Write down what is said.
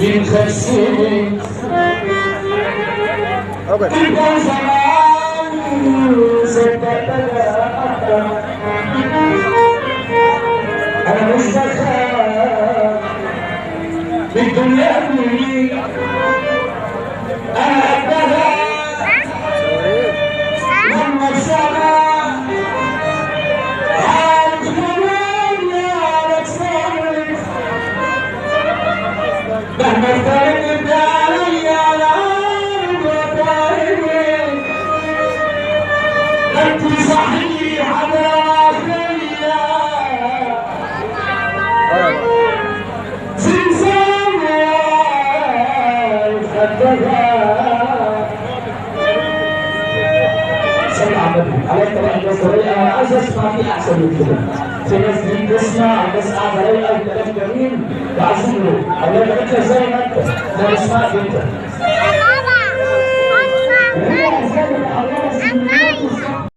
من خسرت انت زمان صدقتك. انا مش بخاف من الدنيا دي، انا قدها لما السما هتخليني على تصرف مهما افترقت عليا على الارض وطارق. انت صحيحة يا زلزال خدها. صلى على النبي على الطريقة الناس رايقة، انا عايز اسمع في احسن من كده. في ناس دي بتسمع، الناس قاعدة رايقة وكلام جميل وعايزين نروح. الله يبارك لك زي ما انت، ده بسمعك انت.